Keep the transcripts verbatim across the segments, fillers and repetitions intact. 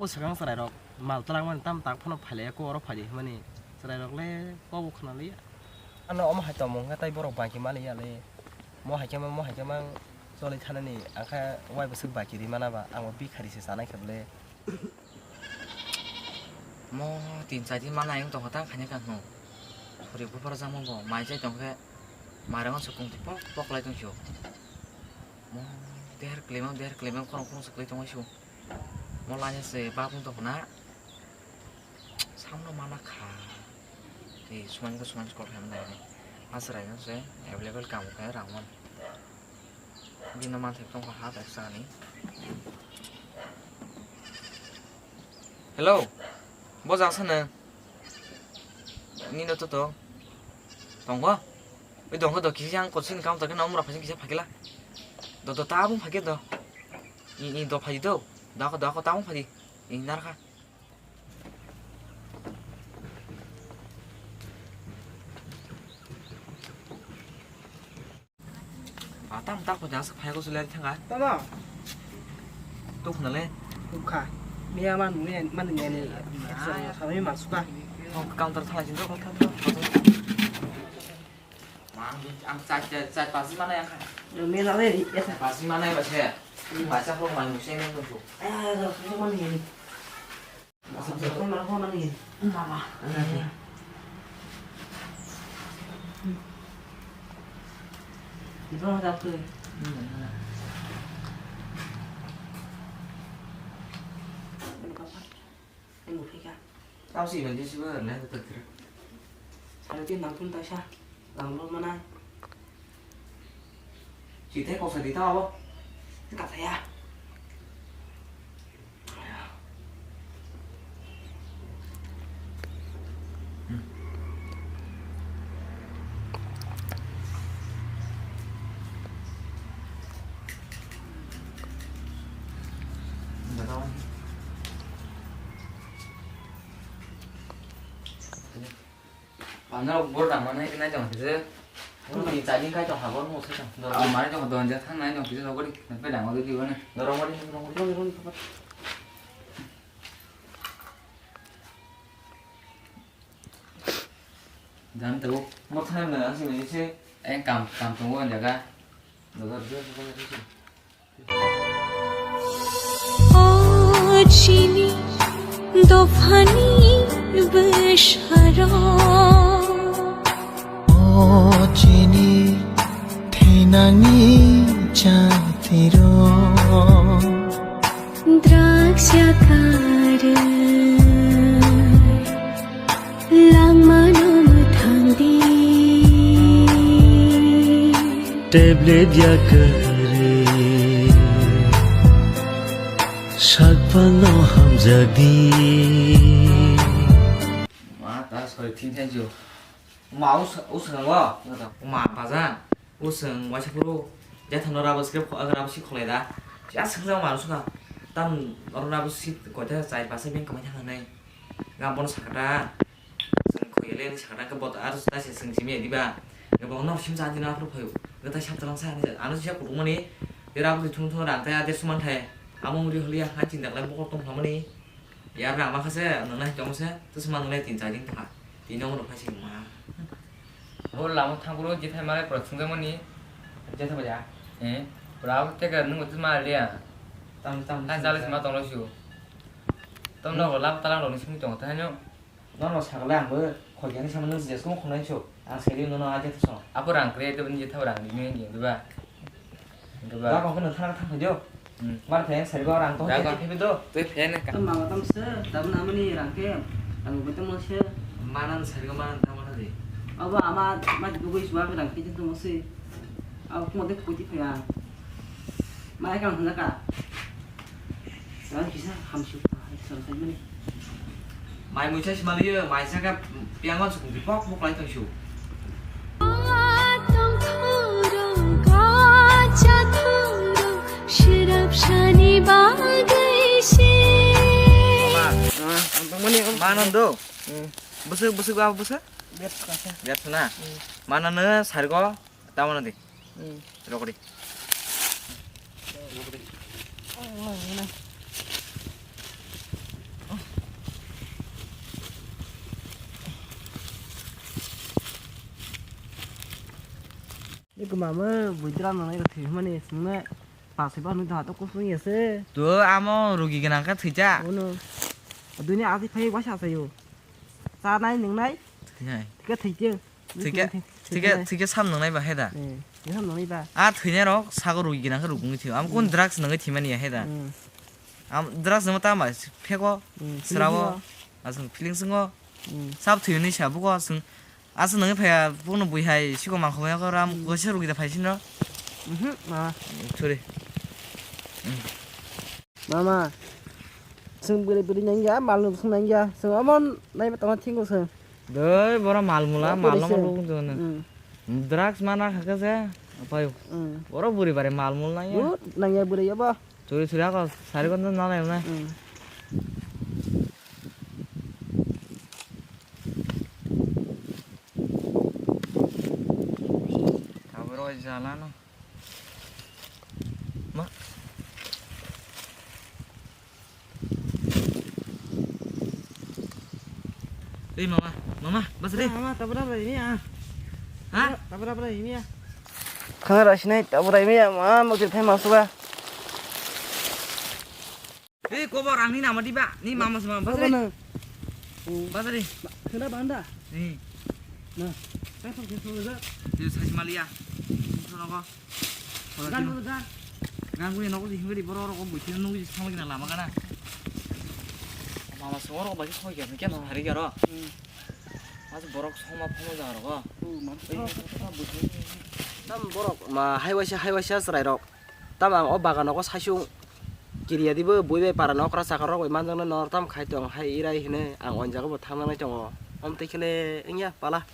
O swkang chwrairok mal twlangmani tam tak phano phailaiya, kok oro phaidi hwnmani chwrairok le kok bo khwnaliya. Ano omo hai tongmung khe tei borok baki maliya le. Mo hai khe mang, mo hai khe mang choli thanani, ang khe wai bwswk baki ri mana ba, ang bo bikhari se chanai khe bole. Mo tin char din manai wng tongkha, tang khaina kha hwnwi. Sori buphar jangma bo mai chai tongkhe, mairang se kung pok pok lai tong sio. Mo der klem, der klem, khorang khorang se klai tong sio. Mo laina se bap wng tongkha na. Samno mana kha. Tei suman ko suman kok hem nai. Asrai no se available kam khe rang man. Bini manthaino tongkha ha kaisa ni. Hello. Bo jang sana. Nino to to. Tongkho. Oi tongkho to kisa ang kotsin kam to khe na umra phasin kisa phakila. Do do tabung phakhe do. I i do phai do. Da ko da ko tabung phai. I narkha. Atam tak ko jasa phai ko sulai thanga. Tama. Tuk nale. Ukha. Miya man miya man miya ni. Sami masuka. Oh, counter thala jin ko. Mang ang chai chai chai pasi mana yang kha. Miya nale. Pasi mana ba se. Bacha ko man musen ko. Ah, mana ni. Mama. Tao si iban jesi ba ne ta tira. Sari tin nang tun taisa. Lang lo mana. Si te ko sa di ta abo. Ka ta ya. Panjab bor dang mane nai tong khe. Tuni chajing kai tong habo no se tong. Dor mane tong don ja thang nai tong khe dor gori. Pe dang gori di bane. Dor gori dor gori. Jani tabo. Mo thang na asi ni se. Eng kam kam tong o jaga. O chini dophani bwsarok. O chini thinani chatirok. Draksa karwi langmano mwthangdi. Tablet yakarwi sakphano hamjakdi. Ma ta soi thin thank you. Ma us us nang wa. Ma baja. O chwng waisa phuru jethano rubber script kho-, rubber sheet kholai da. Phiya swngchang mano swkha. Tam oro rubber sheet koita chai basa beng kamai thang nai. Ga bono sakata. Chwng khoi le ni sakata ke bot ar ta se chwng simi diba. Ga bono sim cha dina phuru phayo. Ga ta sap talang sa ni ano sia kutung mani. Rubber thung thung rang ta ya der suman thai. Amo muri holi ya han chin dak lai bokol tong khamani. Yar rang ma kha se, nang nai tong se, to se ma nang nai tin char din tong kha. Tin jong rok phai se ma. Bo lama thang bro, jethai ma lai pro thung jang mani. Jethai ba ya? Eh, bro, abo te ka nung tu ma le ya. Tam, tam, tam, jale tam. Se ma tong lo su. Tom no lap talang rok ni simi tong ta no. No, no, sakle ang bo khoi kani sama nung jes ko khonai so. Ang seri no, no, aja to so. Abo rang kre to ni jethai rang ni ni ni ba. Hingke ba. Da kok no thang thang phai dio. Hmm. Mar phai sari go rang to. Da kok. Phai do. Tei phai na ka. Mama tam se, tabun amani rang ke, ang bo tamo se. Manan sari go manan thang mana di. Abo ama ma di go suwa rang ke tamo se. Abo mo de kuti phai ang. Ma ka hna ka. Rang kisa ham su. Sari mani. Mai muisa si maliyo, mai saka piangon sukung di pok pok lai tong su. Manan do. Bwswk, bwswk, bwswk? Biat na? Manan no sargo. Tamo na di. Hmm. Rokri. Rokri. Oh, oh, oh. Mama, buidra nanai rok thwi mani sungna. Pasai ba nung da to kusung ya se. To amo rugi gwnang khe thwija. Ono. Duni ati phai wasa sayo. Chanai nungnai. Thwinai. Thike thike. Thike, thike, thike sam nungnai ba heda. Eh, thike sam nungnai ba. A thwinai rok sago rugi gwnang khe rugungwi thio. Amo kun drugs nungwi thimani ya heda. Hmm. Am drugs nungma ta ma phego. Hmm, srawo. Phego. Asung feeling sungo. Hmm. Sab thwini sa bugo asung. Aswk nungwi phaiya, buno bui hai, siko mangkhomya khe ram, hmm, kwsa rugi da phai sino. Mhm, mama. Sorry. Mama, chwng bwrwi bwrwi nangya, mal nuk chwng nangya, chwng omo naiba tongma thingo chwng. Doi, boro mal mula, oh, mal bwrwi lama se. Lukung chwng nang. Hmm. Drugs mana khakhe se, apayo. Hmm. Boro bwrwi bare mal mul nangya. Bwrwi nangya bwrwi abo. Churi churi ako sari kono nalai nai. Hmm. Tabuk rw jalano. Ma. Ei mama, mama, bas re. Mama, tabra bra ini ya. Ha? Tabra bra ini ya. Khana rasinai tabra ini ya, ma, mau cerita masuk ah. Ei, kobor, ang ni nama diba? Ni mama sama, bas re. Bas re. Kena banda. Ni. Nah, saya pun kena sama. Dia saya malia. Sono ko. Gan, gan. Gan, gue nokol di hingga di boro rokok bucin nunggu di sama kena lama kana. Mama sama rokok bagi sama kena, kena hari kero. Hmm. Mas borok sama pama jangan rokok. Oh, mas. Tam borok ma hai waisa, hai waisa serai rok. Tam ang o bagan nogo saisung kiriya dibo bui bai para nokra chakar rok bai manjaknai nor tam khai tong hai irai hine ang o jaga bo thang nangnai tongo. Om tei khele wngya pala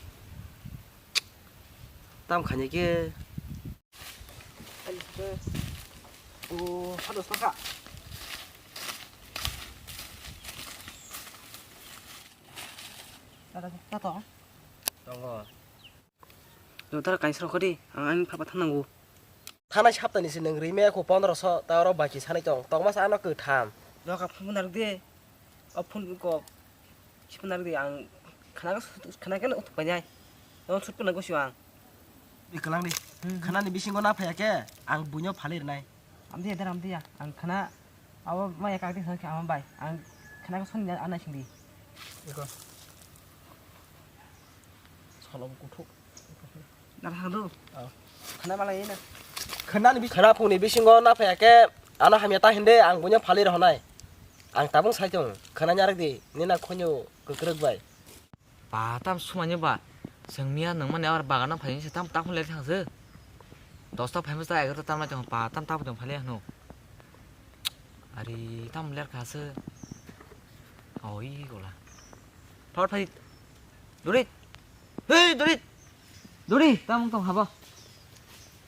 tam khainai khe. O hado saka. Tata tata. Tongo. Notara kaisa rokho di, ang ani papa thangnango. Thanai saptani se nwng rimaya kho pondro so, ta oro baki sanai tong. Tongma sa ano kwtham. Doka phone narwk di. O phone ko. Si phone narwk di, ang khana khana khe utuk painai. Tong sut phone gosi ang. Di kwlang di. Hmm. Khana ni bisingo na phaya khe, ang buino phalirnai. Amdiya, dar amdiya. Ang khana abo maya kakti thang khe ama bai. Ang khana ko soni ana singdi. Eko. Solo kuthuk. Dar hadu. Oh. Khana malai na. Khana ni bis-, khana phungni bisingo na phaya khe ana hamya ta hinde ang buino phalirnai. Ang tabung sai tong. Khana nyarek di. Nina khonyo kwkrwk bai. Ba, tam sumanya ba. Chwng miya nang mani abar bagano phaini se tam takhum le thang se. Dosta phaima ta egarota tam lai tong ba, tam tabu tong phale hano. Ari tam ler kha se. Oi gola. Thor phai. Duri. Hei, duri. Duri, tam tong haba.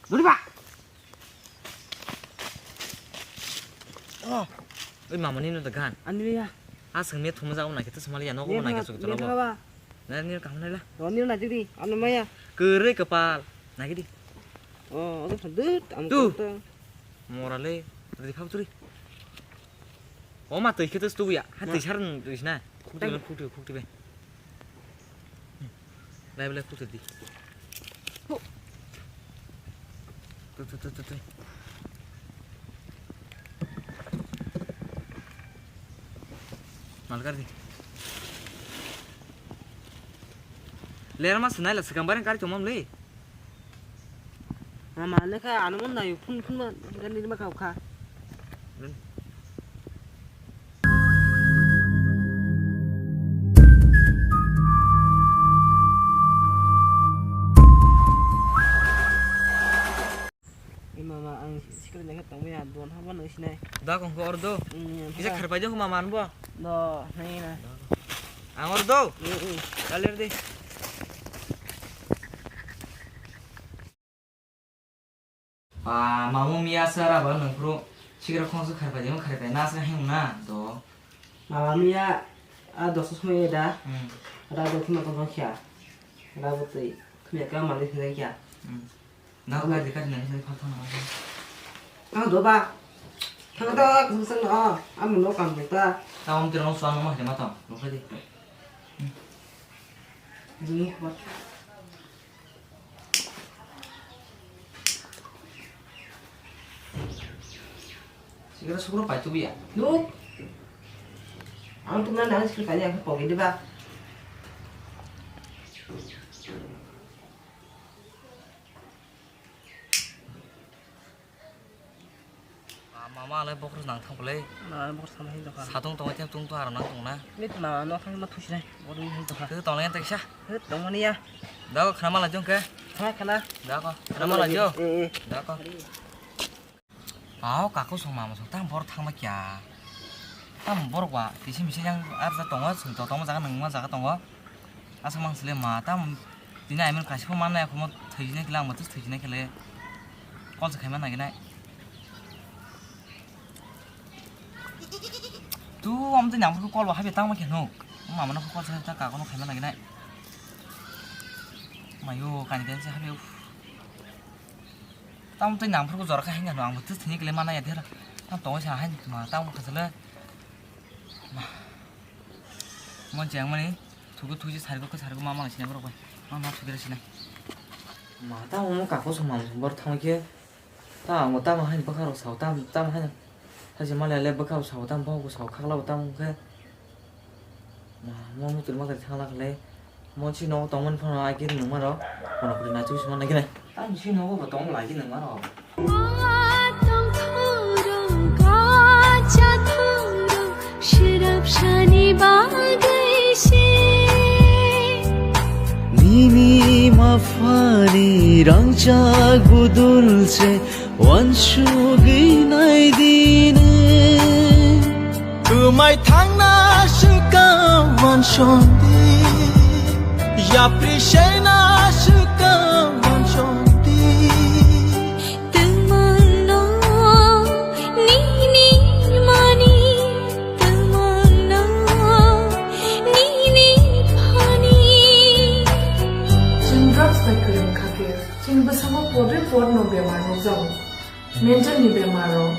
Duri ba. Oh. Oi mama ni no da gan. Ani ya. A seng me thum jabo na kete samali ya no ko na ke suk tolo. Na ni kam na la. Ro ni na jiri, ano maya. Kere kapal. Na ke di. Oh, ado sadut am. Tu. Mora le. Ri phab turi. O ma tui kete stu ya. Ha tui sar tui na. Khukti khukti khukti be. Lai belai khuk di. Tu, tu, tu, tu, tu. Mal kar di. Ler ma sunai la sekam bareng kar chomam le. Mama, lekha ano mon nayo, phun, phun ma, gani ma kau kha. Ei mama, ang sikre lekha tongmaya, don habo nang sinai. Da kong ko ordo. Hmm, kisa kharpai do mama anbo. Do, nai na. Ang ordo. Hmm, hmm. Kalir di. Ba, mamu miya sa ra ba nang pro sikra khong sa kharpai jeng kharpai na sa heng na do. Mama miya a dosa somoi da. Hmm. Ra do thima tong kya. Ra bo tei. Thumya ka mali thumya kya. Hmm. Na ka di ka di na ni phal thang na. Ka do ba. Thang da ka sa na. Am no kam ta. Ta om tirong suan mo ma hema tong. Lo ka di. Hmm. Jing ba. Sikira sukro pai tubuya. Nuk. Ang tumna nang sikir kanya ang pogin diba. Mama alai bokhorok nang thang phalai. Ma bokhorok sama hin dokha. Satung tong tem tung tu aro nang tong na. Mit ma no thang ma thusi nai. Bokhorok hin dokha. Tu tong lai tak sa. Hut tong mani ya. Dago khana mala jong ke. Ha khana. Dago khana mala jo. Eh, eh. Dago. Pao kako song mama song tam bor thangma kya. Tam bor wa tisi misi yang arja tongo song to tongma jaga nangma jaga tongo. Asa mang sile ma tam tini aiman kaisa pho manna ekhono thwijinai kile ang bote thwijinai kile call se khaima naginai. Tu amtwi nang phuru call bo habi tangma khe nuk. Mama no call se ta kagono khaima naginai. Mayo kani kani se habi. Tam twi nang phuru jora khe hinga no ang bote thwijinai kile manna ya dera. Tam tongoi sa hain ma tam kha sele. Ma. Mon chang mani. Thugo thuji sargo khe sargo mama sinai borok bai. Ma ma thugre sinai. Ma ta mo kako song mama bor thang khe. Ta mo ta ma hain bwkha rok sao ta ta ma hain. Haji mali le bwkha sao ta bok sao khakla ta mo khe. Ma mo mutur ma khe thang la khle. Mo si no tong man phano ai khe nung ma rok. Kono kuri na chu sima na khe. Ta si no bo tong lai khe nung ma rok. Nini maphani rangchak budul se wansugwi naidini. Kwmai thangna swkang wansondi, yapri sena swkang wansondi. Twmano nini mani, twmano nini phani. Chwng drugs bai kwrwng kha khe, chini bwskango podre podno bemar nukjago. Mental ni bemar rok,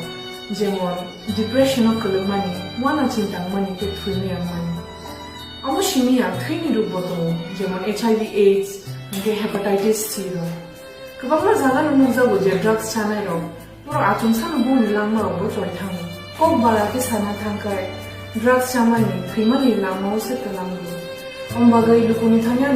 jemon depression o kwlwkmani, uanaching tangmani tei thwimani wngmani. Omo simi ya thwini rwkbo tongo, jemon H I V AIDS, hwnkhe hepatitis C rok. Kwbangma jaga no nukjago je drugs chanai rok, borok achomsano bongni langma rokbo choi thango. Kok bara khe sana thangkhai, drugs chamani, thwimani lama o se twlango. Omo bagwi lukuni thani